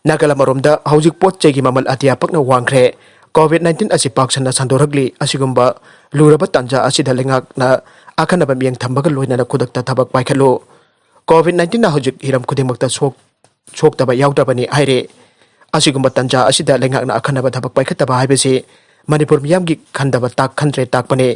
ꯅꯥꯀꯜ ꯑꯃꯔꯣꯝꯗ, ꯍꯧꯖꯤꯛ ꯄꯣꯠ ꯆꯩꯒꯤ ꯃꯃꯜ ꯑꯇꯤꯌꯥ ꯄꯛꯅ ꯋꯥꯡꯈ꯭ꯔꯦ꯫ ꯀꯣꯚꯤꯗ ꯅꯥꯏꯟꯇꯤꯟ ꯑꯁꯤ ꯄꯥꯛ ꯁꯟꯅ ꯁꯟꯗꯣꯔꯛꯂꯤ꯫ ꯑꯁꯤꯒꯨꯝꯕ ꯂꯨꯔꯕ ꯇꯥꯟꯖꯥ ꯑꯁꯤꯗ ꯂꯩꯉꯥꯛꯅ ꯑꯈꯟꯅꯕ ꯃꯤꯠꯌꯦꯡ ꯊꯝꯕꯒ ꯂꯣꯏꯅꯅ ꯈꯨꯗꯛꯇ ꯊꯕꯛ ꯄꯥꯏꯈꯠꯂꯨ꯫ ꯀꯣꯚꯤꯗ ꯅꯥꯏꯟꯇꯤꯟꯅ ꯍꯧꯖꯤꯛ ꯍꯤꯔꯝ ꯈꯨꯗꯤꯡꯃꯛꯇ ꯁꯣꯛ-, ꯁꯣꯛꯇꯕ ꯌꯥꯎꯗ꯭ꯔꯕꯅꯤ ꯍꯥꯏꯔꯦ꯫ ꯑꯁꯤꯒꯨꯝꯕ ꯇꯥꯟꯖꯥ ꯑꯁꯤꯗ ꯂꯩꯉꯥꯛꯅ ꯑꯈꯟꯅꯕ ꯊꯕꯛ ꯄꯥꯏꯈꯠꯇꯕ ꯍꯥꯏꯕꯁꯤ ꯃꯅꯤꯄꯨꯔ ꯃꯤꯌꯥꯝꯒꯤ ꯈꯟꯗꯕ ꯇꯥꯛ-, ꯈꯟꯗ꯭ꯔꯦ ꯇꯥꯛꯄꯅꯤ꯫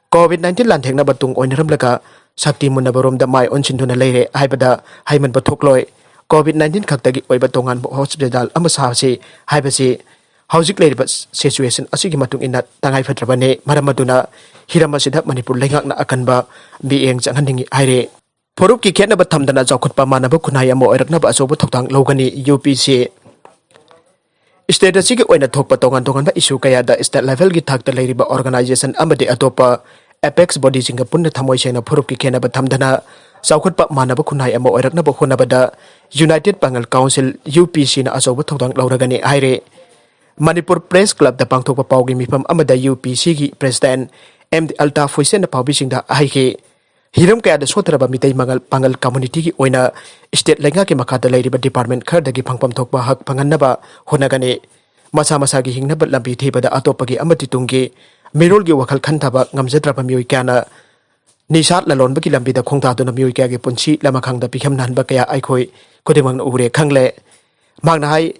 ꯀꯣꯚꯤꯗ ꯅꯥꯏꯟꯇꯤꯟ ꯂꯥꯟꯊꯦꯡꯅꯕ ꯇꯨꯡ ꯑꯣꯏꯅꯔꯝꯂꯒ ꯁꯛꯇꯤ ꯃꯨꯟꯅꯕꯔꯣꯝꯗ ꯃꯥꯏ ꯑꯣꯟꯁꯤꯟꯗꯨꯅ ꯂꯩꯔꯦ ꯍꯥꯏꯕꯗ ꯍꯥꯏꯃꯟꯕ ꯊꯣꯛꯂꯣꯏ꯫ ꯀꯣꯚꯤꯗ ꯅꯥꯏꯟꯇꯤꯟ ꯈꯛꯇꯒꯤ ꯑꯣꯏꯕ ꯇꯣꯉꯥꯟꯕ ꯍꯣꯁꯄꯤꯇꯥꯜ ꯑꯃ ꯁꯥꯁꯤ ꯍꯥꯏꯕꯁꯤ ꯍꯧꯖꯤꯛ ꯂꯩꯔꯤꯕ ꯁꯤꯆꯨꯋꯦꯁꯟ ꯑꯁꯤꯒꯤ ꯃꯇꯨꯡ ꯏꯟꯅ ꯇꯉꯥꯏꯐꯗ꯭ꯔꯕꯅꯤ꯫ ꯃꯔꯝ ꯑꯗꯨꯅ ꯍꯤꯔꯝ ꯑꯁꯤꯗ ꯃꯅꯤꯄꯨꯔ ꯂꯩꯉꯥꯛꯅ ꯑꯀꯟꯕ ꯃꯤꯠꯌꯦꯡ ꯆꯪꯍꯟꯅꯤꯡꯏ ꯍꯥꯏꯔꯦ꯫ ꯐꯨꯔꯨꯞꯀꯤ ꯈꯦꯠꯅꯕ ꯊꯝꯗꯅ ꯆꯥꯎꯈꯠꯄ ꯃꯥꯟꯅꯕ ꯈꯨꯟꯅꯥꯏ ꯑꯃ ꯑꯣꯏꯔꯛꯅꯕ ꯑꯆꯧꯕ ꯊꯧꯗꯥꯡ ꯂꯧꯒꯅꯤ, ꯌꯨ ꯄꯤ ꯁꯤ꯫ ꯁ꯭ꯇꯦꯠ ꯑꯁꯤꯒꯤ ꯑꯣꯏꯅ ꯊꯣꯛꯄ ꯇꯣꯉꯥꯟ ꯇꯣꯉꯥꯟꯕ ꯏꯁꯨ ꯀꯌꯥꯗ ꯁ꯭ꯇꯦꯠ ꯂꯦꯚꯦꯜꯒꯤ ꯊꯥꯛꯇ ꯂꯩꯔꯤꯕ ꯑꯣꯔꯒꯅꯥꯏꯖꯦꯁꯟ ꯑꯃꯗꯤ ꯑꯇꯣꯞꯄ ꯑꯦꯄꯦꯛꯁ ꯕꯣꯗꯤꯁꯤꯡꯒ ꯄꯨꯟꯅ ꯊꯃꯣꯏ ꯁꯦꯡꯅ ꯐꯨꯔꯨꯞꯀꯤ ꯈꯦꯟꯅꯕ ꯊꯝꯗꯅ ꯆꯥꯎꯈꯠꯄ ꯃꯥꯟꯅꯕ ꯈꯨꯟꯅꯥꯏ ꯑꯃ ꯑꯣꯏꯔꯛꯅꯕ ꯍꯣꯠꯅꯕꯗ ꯌꯨꯅꯥꯏꯇꯦꯗ ꯄꯥꯡꯒꯜ ꯀꯥꯎꯟꯁꯤꯜ, ꯌꯨ ꯄꯤ ꯁꯤꯅ ꯑꯆꯧꯕ ꯊꯧꯗꯥꯡ ꯂꯧꯔꯒꯅꯤ ꯍꯥꯏꯔꯦ꯫ ꯃꯅꯤꯄꯨꯔ ꯄ꯭ꯔꯦꯁ ꯀ꯭ꯂꯕꯇ ꯄꯥꯡꯊꯣꯛꯄ ꯄꯥꯎꯒꯤ ꯃꯤꯐꯝ ꯑꯃꯗ ꯌꯨ ꯄꯤ ꯁꯤꯒꯤ ꯄ꯭ꯔꯦꯁꯤꯗꯦꯟꯠ ꯑꯦꯝ ꯗꯤ ꯑꯜꯇꯥꯐ ꯍꯨꯏꯁꯦꯟꯅ ꯄꯥꯎꯃꯤꯁꯤꯡꯗ ꯍꯥꯏꯈꯤ꯫ ꯍꯤꯔꯝ ꯀꯌꯥꯗ ꯁꯣꯠꯊꯔꯕ ꯃꯤꯇꯩ ꯃꯉꯜ ꯄꯥꯉꯜ ꯀꯝꯃꯨꯅꯤꯇꯤꯒꯤ ꯑꯣꯏꯅ ꯁ꯭ꯇꯦꯠ ꯂꯩꯉꯥꯛꯀꯤ ꯃꯈꯥꯗ ꯂꯩꯔꯤꯕ ꯗꯤꯄꯥꯔꯠꯃꯦꯟ ꯈꯔꯗꯒꯤ ꯐꯪꯐꯝ ꯊꯣꯛꯄ ꯍꯛ ꯐꯪꯍꯟꯅꯕ ꯍꯣꯠꯅꯒꯅꯤ꯫ ꯃꯁꯥ ꯃꯁꯥꯒꯤ ꯍꯤꯡꯅꯕ ꯂꯝꯕꯤ ꯊꯤꯕꯗ ꯑꯇꯣꯞꯄꯒꯤ ꯑꯃꯗꯤ ꯇꯨꯡꯒꯤ ꯃꯤꯔꯣꯜꯒꯤ ꯋꯥꯈꯜ ꯈꯟꯊꯕ ꯉꯝꯖꯗ꯭ꯔꯕ ꯃꯤꯑꯣꯏ ꯀꯌꯥꯅ ꯅꯤꯁꯥ ꯂꯂꯣꯟꯕꯒꯤ ꯂꯝꯕꯤꯗ ꯈꯣꯡꯗꯥꯗꯨꯅ ꯃꯤꯑꯣꯏ ꯀꯌꯥꯒꯤ ꯄꯨꯟꯁꯤ ꯂꯃꯈꯥꯡꯗ ꯄꯤꯈꯝꯅꯍꯟꯕ ꯀꯌꯥ ꯑꯩꯈꯣꯏ ꯈꯨꯗꯤꯡꯃꯛꯅ ꯎꯔꯦ ꯈꯪꯂꯦ꯫ ꯃꯍꯥꯛꯅ ꯍꯥꯏ,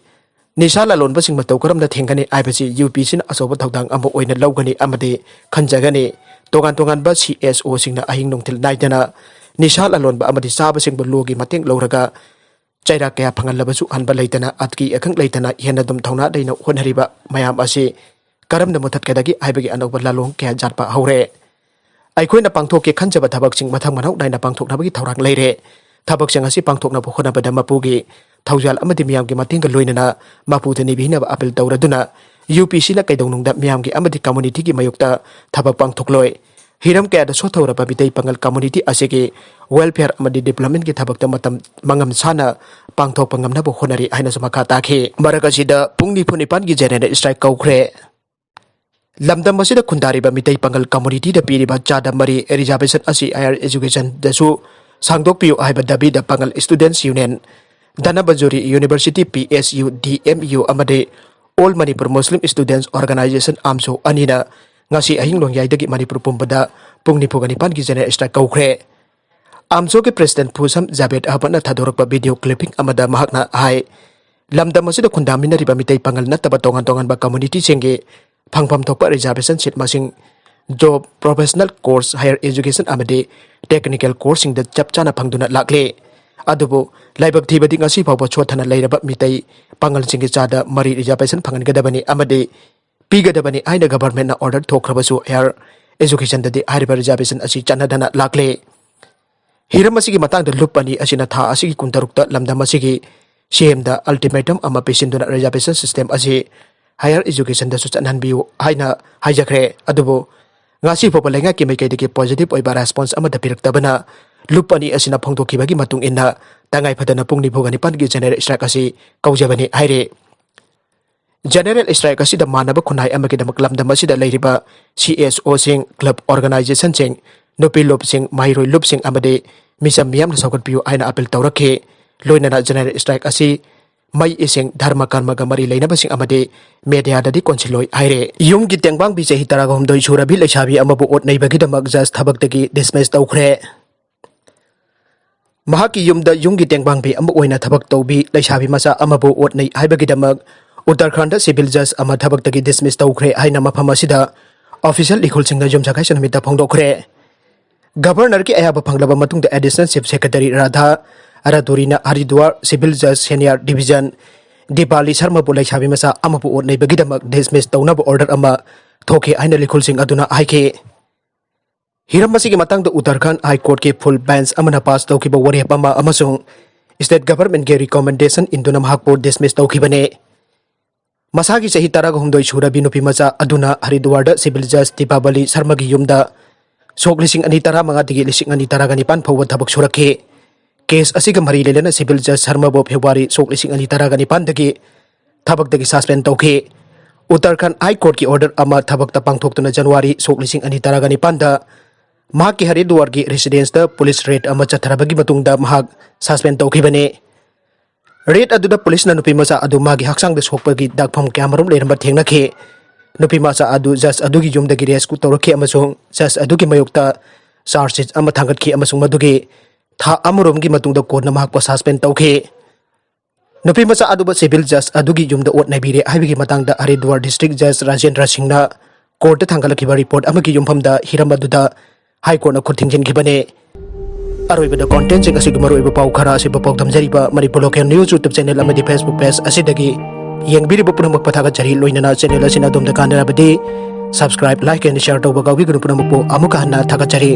ꯅꯤꯁꯥ ꯂꯂꯣꯟꯕꯁꯤꯡ ꯃꯇꯧ ꯀꯔꯝꯅ ꯊꯦꯡꯒꯅꯤ ꯍꯥꯏꯕꯁꯤ ꯌꯨ ꯄꯤꯁꯤꯅ ꯑꯆꯧꯕ ꯊꯧꯗꯥꯡ ꯑꯃ ꯑꯣꯏꯅ ꯂꯧꯒꯅꯤ ꯑꯃꯗꯤ ꯈꯟꯖꯒꯅꯤ꯫ ꯇꯣꯉꯥꯟ ꯇꯣꯉꯥꯟꯕ ꯁꯤ ꯑꯦꯁ ꯑꯣꯁꯤꯡꯅ ꯑꯍꯤꯡ ꯅꯨꯡꯊꯤꯜ ꯅꯥꯏꯗꯅ ꯅꯤꯁꯥ ꯂꯂꯣꯟꯕ ꯑꯃꯗꯤ ꯆꯥꯕꯁꯤꯡꯕꯨ ꯂꯣꯒꯤ ꯃꯇꯦꯡ ꯂꯧꯔꯒ ꯆꯩꯔꯥꯛ ꯀꯌꯥ ꯐꯪꯍꯜꯂꯕꯁꯨ ꯍꯟꯕ ꯂꯩꯇꯅ ꯑꯀꯤ ꯑꯈꯪ ꯂꯩꯇꯅ ꯍꯦꯟꯅ ꯑꯗꯨꯝ ꯊꯧꯅꯥ ꯂꯩꯅ ꯍꯣꯠꯅꯔꯤꯕ ꯃꯌꯥꯝ ꯑꯁꯤ ꯀꯔꯝꯅ ꯃꯨꯊꯠꯀꯗꯒꯦ ꯍꯥꯏꯕꯒꯤ ꯑꯅꯧꯕ ꯂꯥꯂꯣꯡ ꯀꯌꯥ ꯖꯥꯠꯄ ꯍꯧꯔꯦ꯫ ꯑꯩꯈꯣꯏꯅ ꯄꯥꯡꯊꯣꯛꯀꯦ ꯈꯟꯖꯕ ꯊꯕꯛꯁꯤꯡ ꯃꯊꯪ ꯃꯅꯥꯎ ꯅꯥꯏꯅ ꯄꯥꯡꯊꯣꯛꯅꯕꯒꯤ ꯊꯧꯔꯥꯡ ꯂꯩꯔꯦ꯫ ꯊꯕꯛꯁꯤꯡ ꯑꯁꯤ ꯄꯥꯡꯊꯣꯛꯅꯕ ꯍꯣꯠꯅꯕꯗ ꯃꯄꯨꯒꯤ ꯊꯧꯖꯥꯜ ꯑꯃꯗꯤ ꯃꯤꯌꯥꯝꯒꯤ ꯃꯇꯦꯡꯒ ꯂꯣꯏꯅꯅ ꯃꯄꯨꯗ ꯅꯤꯕꯤꯅꯕ ꯑꯄꯤꯜ ꯇꯧꯔꯗꯨꯅ ꯌꯨ ꯄꯤ ꯁꯤꯅ ꯀꯩꯗꯧꯅꯨꯡꯗ ꯃꯤꯌꯥꯝꯒꯤ ꯑꯃꯗꯤ ꯀꯝꯃꯨꯅꯤꯇꯤꯒꯤ ꯃꯥꯌꯣꯛꯇ ꯊꯕꯛ ꯄꯥꯡꯊꯣꯛꯂꯣꯏ꯫ ꯍꯤꯔꯝ ꯀꯌꯥꯗ ꯁꯣꯠꯊꯍꯧꯔꯕ ꯃꯤꯇꯩ ꯄꯥꯉꯜ ꯀꯝꯃꯨꯅꯤꯇꯤ ꯑꯁꯤꯒꯤ ꯋꯦꯜꯐꯤꯌꯔ ꯑꯃꯗꯤ ꯗꯤꯕꯂꯞꯃꯦꯟꯒꯤ ꯊꯕꯛꯇ ꯃꯇꯝ ꯃꯉꯝ ꯁꯥꯅ ꯄꯥꯡꯊꯣꯛꯄ ꯉꯝꯅꯕ ꯍꯣꯠꯅꯔꯤ ꯍꯥꯏꯅꯁꯨ ꯃꯈꯥ ꯇꯥꯈꯤ꯫ ꯃꯔꯛ ꯑꯁꯤꯗ ꯄꯨꯡ ꯅꯤꯐꯨ ꯅꯤꯄꯥꯟꯒꯤ ꯖꯦꯅꯔꯦꯜ ꯁ꯭ꯇ꯭ꯔꯥꯏꯛ ꯀꯧꯈ꯭ꯔꯦ꯫ ꯂꯝꯗꯝ ꯑꯁꯤꯗ ꯈꯨꯟꯗꯥꯔꯤꯕ ꯃꯤꯇꯩ ꯄꯥꯉꯜ ꯀꯝꯃꯨꯅꯤꯇꯤꯗ ꯄꯤꯔꯤꯕ ꯆꯥꯗ ꯃꯔꯤ ꯔꯤꯖꯥꯔꯕꯦꯁꯟ ꯑꯁꯤ ꯍꯥꯌꯔ ꯑꯦꯖꯨꯀꯦꯁꯟꯗꯁꯨ ꯁꯥꯡꯗꯣꯛꯄꯤꯌꯨ ꯍꯥꯏꯕ ꯗꯥꯕꯤꯗ Pangal students union, Dhanamanjuri university P S U, D M U ꯑꯃꯗꯤ all Manipur Muslim students organisation, AMSO, ꯑꯅꯤꯅ ꯉꯁꯤ ꯑꯍꯤꯡ ꯅꯣꯡꯌꯥꯏꯗꯒꯤ ꯃꯅꯤꯄꯨꯔ ꯄꯨꯝꯕꯗ ꯄꯨꯡ ꯅꯤꯐꯨꯒ ꯅꯤꯄꯥꯟꯒꯤ ꯖꯦꯅꯔꯦꯜ ꯁ꯭ꯇ꯭ꯔꯥꯏꯛ ꯀꯧꯈ꯭ꯔꯦ꯫ ꯑꯥꯝꯁꯣꯒꯤ ꯄ꯭ꯔꯦꯁꯤꯗꯦꯟꯠ ꯐꯨꯁꯝ ꯖꯥꯕꯦꯗ ꯑꯍꯃꯗꯅ ꯊꯥꯗꯣꯔꯛꯄ ꯚꯤꯗꯤꯑꯣ ꯀ꯭ꯂꯤꯞꯄꯤꯡ ꯑꯃꯗ ꯃꯍꯥꯛꯅ ꯍꯥꯏ, ꯂꯝꯗꯝ ꯑꯁꯤꯗ ꯈꯨꯟꯗꯥꯃꯤꯟꯅꯔꯤꯕ ꯃꯤꯇꯩ ꯄꯥꯉꯜ ꯅꯠꯇꯕ ꯇꯣꯉꯥꯟ ꯇꯣꯉꯥꯟꯕ ꯀꯝꯃꯨꯅꯤꯇꯤꯁꯤꯡꯒꯤ ꯐꯪꯐꯝ ꯊꯣꯛꯄ ꯔꯤꯖꯥꯔꯕꯦꯁꯟ ꯁꯤꯠ ꯃꯁꯤꯡ job, professional course, higher education ꯑꯃꯗꯤ ꯇꯦꯛꯅꯤꯀꯦꯜ ꯀꯣꯔꯁꯁꯤꯡꯗ ꯆꯞ ꯆꯥꯅ ꯐꯪꯗꯨꯅ ꯂꯥꯛꯂꯤ꯫ ꯑꯗꯨꯕꯨ ꯂꯥꯏꯕꯛ ꯊꯤꯕꯗꯤ ꯉꯁꯤ ꯐꯥꯎꯕ ꯁꯣꯠꯊꯅ ꯂꯩꯔꯕ ꯃꯤꯇꯩ ꯄꯥꯉꯜꯁꯤꯡꯒꯤ ꯆꯥꯗ ꯃꯔꯤ ꯔꯤꯖꯥꯔꯕꯦꯁꯟ ꯐꯪꯍꯟꯒꯗꯕꯅꯤ ꯑꯃꯗꯤ ꯄꯤꯒꯗꯕꯅꯤ ꯍꯥꯏꯅ ꯒꯚꯔꯟꯃꯦꯟꯠꯅ ꯑꯣꯔꯗꯔ ꯊꯣꯛꯈ꯭ꯔꯕꯁꯨ ꯍꯥꯌꯔ ꯑꯦꯖꯨꯀꯦꯁꯟꯗꯗꯤ ꯍꯥꯏꯔꯤꯕ ꯔꯤꯖꯥꯔꯕꯦꯁꯟ ꯑꯁꯤ ꯆꯠꯅꯗꯅ ꯂꯥꯛꯂꯤ꯫ ꯍꯤꯔꯝ ꯑꯁꯤꯒꯤ ꯃꯇꯥꯡꯗ ꯂꯨꯞ ꯑꯅꯤ ꯑꯁꯤꯅ ꯊꯥ ꯑꯁꯤꯒꯤ ꯀꯨꯟꯇꯔꯨꯛꯇ ꯂꯝꯗꯝ ꯑꯁꯤꯒꯤ ꯁꯤ ꯑꯦꯝꯗ ꯑꯜꯇꯤꯃꯦꯇꯝ ꯑꯃ ꯄꯤꯁꯤꯟꯗꯨꯅ ꯔꯤꯖꯥꯔꯕꯦꯁꯟ ꯁꯤꯁꯇꯦꯝ ꯑꯁꯤ ꯍꯥꯌꯔ ꯑꯦꯖꯨꯀꯦꯁꯟꯗꯁꯨ ꯆꯠꯅꯍꯟꯕꯤꯌꯨ ꯍꯥꯏꯅ ꯍꯥꯏꯖꯈ꯭ꯔꯦ꯫ ꯑꯗꯨꯕꯨ ꯉꯁꯤ ꯐꯥꯎꯕ ꯂꯩꯉꯥꯛꯀꯤ ꯃꯥꯏꯀꯩꯗꯒꯤ ꯄꯣꯖꯤꯇꯤꯚ ꯑꯣꯏꯕ ꯔꯦꯁꯄꯣꯟꯁ ꯑꯃꯠꯇ ꯄꯤꯔꯛꯇꯕꯅ ꯂꯨꯞ ꯑꯅꯤ ꯑꯁꯤꯅ ꯐꯣꯡꯗꯣꯛꯈꯤꯕꯒꯤ ꯃꯇꯨꯡ ꯏꯟꯅ ꯇꯉꯥꯏ ꯐꯗꯅ ꯄꯨꯡ ꯅꯤꯐꯨꯒ ꯅꯤꯄꯥꯟꯒꯤ ꯖꯦꯅꯔꯦꯜ ꯁ꯭ꯇ꯭ꯔꯥꯏꯛ ꯑꯁꯤ ꯀꯧꯖꯕꯅꯤ ꯍꯥꯏꯔꯤ꯫ ꯖꯦꯅꯔꯦꯜ ꯁ꯭ꯇ꯭ꯔꯥꯏꯛ ꯑꯁꯤꯗ ꯃꯥꯟꯅꯕ ꯈꯨꯟꯅꯥꯏ ꯑꯃꯒꯤꯗꯃꯛ ꯂꯝꯗꯝ ꯑꯁꯤꯗ ꯂꯩꯔꯤꯕ ꯁꯤ ꯑꯦꯁ ꯑꯣꯁꯤꯡ, ꯀ꯭ꯂꯕ ꯑꯣꯔꯒꯅꯥꯏꯖꯦꯁꯟꯁꯤꯡ, ꯅꯨꯄꯤ ꯂꯨꯞꯁꯤꯡ, ꯃꯍꯩꯔꯣꯏ ꯂꯨꯞꯁꯤꯡ ꯑꯃꯗꯤ ꯃꯤꯆꯝ ꯃꯤꯌꯥꯝꯅ ꯁꯧꯒꯠꯄꯤꯌꯨ ꯍꯥꯏꯅ ꯑꯥꯄꯤꯜ ꯇꯧꯔꯛꯈꯤ꯫ ꯂꯣꯏꯅꯅ general strike ꯑꯁꯤ ꯃꯩ, ꯏꯁꯤꯡ, ꯙꯔꯃ ꯀꯔꯃꯒ ꯃꯔꯤ ꯂꯩꯅꯕꯁꯤꯡ ꯑꯃꯗꯤ mediaꯗꯗꯤ ꯀꯣꯟꯁꯤꯜꯂꯣꯏ ꯍꯥꯏꯔꯦ꯫ ꯌꯨꯝꯒꯤ ꯇꯦꯡꯕꯥꯡꯕꯤ ꯆꯍꯤ ꯇꯔꯥꯒ ꯍꯨꯝꯗꯣꯏ ꯁꯨꯔꯕꯤ ꯂꯩꯁꯥꯕꯤ ꯑꯃꯕꯨ ꯑꯣꯠ ꯅꯩꯕꯒꯤꯗꯃꯛ judge ꯊꯕꯛꯇꯒꯤ dismiss ꯇꯧꯈ꯭ꯔꯦ꯫ ꯃꯍꯥꯛꯀꯤ ꯌꯨꯝꯗ ꯌꯨꯝꯒꯤ ꯇꯦꯡꯕꯥꯡꯕꯤ ꯑꯃ ꯑꯣꯏꯅ ꯊꯕꯛ ꯇꯧꯕꯤ ꯂꯩꯁꯥꯕꯤ ꯃꯆꯥ ꯑꯃꯕꯨ ꯑꯣꯠ ꯅꯩ ꯍꯥꯏꯕꯒꯤꯗꯃꯛ ꯎꯠꯇꯔꯈꯟꯗ civil judge ꯑꯃ ꯊꯕꯛꯇꯒꯤ dismiss ꯇꯧꯈ꯭ꯔꯦ ꯍꯥꯏꯅ ꯃꯐꯝ ꯑꯁꯤꯗ official ꯏꯈꯨꯜꯁꯤꯡꯅ ꯌꯨꯝꯁꯀꯩꯁ ꯅꯨꯃꯤꯠꯇ ꯐꯣꯡꯗꯣꯛꯈ꯭ꯔꯦ꯫ Governorꯒꯤ ꯑꯌꯥꯕ ꯐꯪꯂꯕ ꯃꯇꯨꯡꯗ Additional Chief Secretary Radha ꯔꯥꯇꯨꯔꯤꯅ Haridwar civil judge senior division ꯗꯤꯄꯥꯂꯤ ꯁꯔꯃꯕꯨ ꯂꯩꯁꯥꯕꯤ ꯃꯆꯥ ꯑꯃꯕꯨ ꯑꯣꯠ ꯅꯩꯕꯒꯤꯗꯃꯛ dismiss ꯇꯧꯅꯕ order ꯑꯃ ꯊꯣꯛꯈꯤ ꯍꯥꯏꯅ ꯂꯤꯈꯨꯜꯁꯤꯡ ꯑꯗꯨꯅ ꯍꯥꯏꯈꯤ꯫ ꯍꯤꯔꯝ ꯑꯁꯤꯒꯤ ꯃꯇꯥꯡꯗ ꯎꯠꯇꯔꯈꯟꯗ High Courtꯀꯤ full bench ꯑꯃꯅ pass ꯇꯧꯈꯤꯕ ꯋꯥꯔꯦꯞ ꯑꯃ ꯑꯃꯁꯨꯡ state governmentꯀꯤ recommendation ꯏꯟꯗꯨꯅ ꯃꯍꯥꯛꯄꯨ dismiss ꯇꯧꯈꯤꯕꯅꯤ꯫ ꯃꯁꯥꯒꯤ ꯆꯍꯤ ꯇꯔꯥꯒ ꯍꯨꯝꯗꯣꯏ ꯁꯨꯔꯕꯤ ꯅꯨꯄꯤ ꯃꯆꯥ ꯑꯗꯨꯅ ꯍꯔꯤꯗ꯭ꯋꯥꯔꯗ civil judge ꯗꯤꯄꯥꯕꯂꯤ ꯁꯔꯃꯒꯤ ꯌꯨꯝꯗ ꯁꯣꯛ ꯂꯤꯁꯤꯡ ꯑꯅꯤ ꯇꯔꯥꯃꯉꯥꯗꯒꯤ ꯂꯤꯁꯤꯡ ꯑꯅꯤ ꯇꯔꯥꯒ ꯅꯤꯄꯥꯟ ꯐꯥꯎꯕ ꯊꯕꯛ ꯁꯨꯔꯛꯈꯤ꯫ Case ꯑꯁꯤꯒ ꯃꯔꯤ ꯂꯩꯅꯅ civil judge ꯁꯔꯃꯕꯨ February ꯁꯣꯛ ꯂꯤꯁꯤꯡ ꯑꯅꯤ ꯇꯔꯥꯒ ꯅꯤꯄꯥꯟꯗꯒꯤ ꯊꯕꯛꯇꯒꯤ suspend ꯇꯧꯈꯤ꯫ ꯎꯠꯇꯔꯈꯟꯗ High Courtꯀꯤ order ꯑꯃ ꯊꯕꯛꯇ ꯄꯥꯡꯊꯣꯛꯇꯨꯅ January ꯁꯣꯛ ꯂꯤꯁꯤꯡ ꯑꯅꯤ ꯇꯔꯥꯒ ꯅꯤꯄꯥꯟꯗ ꯃꯍꯥꯛꯀꯤ ꯍꯔꯤꯗ꯭ꯋꯥꯔꯒꯤ residenceꯇ police raid ꯑꯃ ꯆꯠꯊꯔꯕꯒꯤ ꯃꯇꯨꯡꯗ ꯃꯍꯥꯛ suspend ꯇꯧꯈꯤꯕꯅꯤ꯫ Raid ꯑꯗꯨꯗ policeꯅ ꯅꯨꯄꯤ ꯃꯆꯥ ꯑꯗꯨ ꯃꯥꯒꯤ ꯍꯛꯆꯥꯡꯗ ꯁꯣꯛꯄꯒꯤ ꯗꯥꯛꯐꯝ ꯀꯌꯥꯃꯔꯨꯝ ꯂꯩꯔꯝꯕ ꯊꯦꯡꯅꯈꯤ꯫ ꯅꯨꯄꯤ ꯃꯆꯥ ꯑꯗꯨ judge ꯑꯗꯨꯒꯤ ꯌꯨꯝꯗꯒꯤ rescue ꯇꯧꯔꯛꯈꯤ ꯑꯃꯁꯨꯡ judge ꯑꯗꯨꯒꯤ ꯃꯥꯌꯣꯛꯇ charge sheet ꯑꯃ ꯊꯥꯡꯒꯠꯈꯤ ꯑꯃꯁꯨꯡ ꯃꯗꯨꯒꯤ ꯊꯥ ꯑꯃꯔꯣꯝꯒꯤ ꯃꯇꯨꯡꯗ ꯀꯣꯟꯅ ꯃꯍꯥꯛꯄꯨ suspend ꯇꯧꯈꯤ꯫ ꯅꯨꯄꯤ ꯃꯆꯥ ꯑꯗꯨꯕꯨ civil judge ꯑꯗꯨꯒꯤ ꯌꯨꯝꯗ ꯑꯣꯠ ꯅꯩꯕꯤꯔꯦ ꯍꯥꯏꯕꯒꯤ ꯃꯇꯥꯡꯗ ꯍꯔꯤꯗ꯭ꯋꯥꯔ district judge ꯔꯥꯖꯦꯟꯗ꯭ꯔ ꯁꯤꯡꯅ courtꯇ ꯊꯥꯡꯒꯠꯂꯛꯈꯤꯕ report ꯑꯃꯒꯤ ꯌꯨꯝꯐꯝꯗ ꯍꯤꯔꯝ ꯑꯗꯨꯗ High Courtꯅ ꯈꯨꯠ ꯊꯤꯡꯖꯤꯟꯈꯤꯕꯅꯤ꯫ ꯑꯔꯣꯏꯕꯗ contentꯁꯤꯡ ꯑꯁꯤꯒꯤ ꯃꯔꯨꯑꯣꯏꯕ ꯄꯥꯎ ꯈꯔ ꯑꯁꯤꯕꯨ ꯄꯥꯎꯗꯝ ꯖꯔꯤꯕ Manipur Local News YouTube channel ꯑꯃꯗꯤ Facebook page ꯑꯁꯤꯗꯒꯤ ꯌꯦꯡꯕꯤꯔꯤꯕ ꯄꯨꯝꯅꯃꯛꯄꯨ ꯊꯥꯒꯠꯆꯔꯤ꯫ ꯂꯣꯏꯅꯅ channel ꯑꯁꯤꯅ ꯑꯗꯣꯝꯗ ꯀꯥꯟꯅꯔꯕꯗꯤ subscribe, like and share ꯇꯧꯕ ꯀꯥꯎꯕꯤꯒꯅꯨ꯫ ꯄꯨꯝꯅꯃꯛꯄꯨ ꯑꯃꯨꯛꯀ ꯍꯟꯅ ꯊꯥꯒꯠꯆꯔꯤ꯫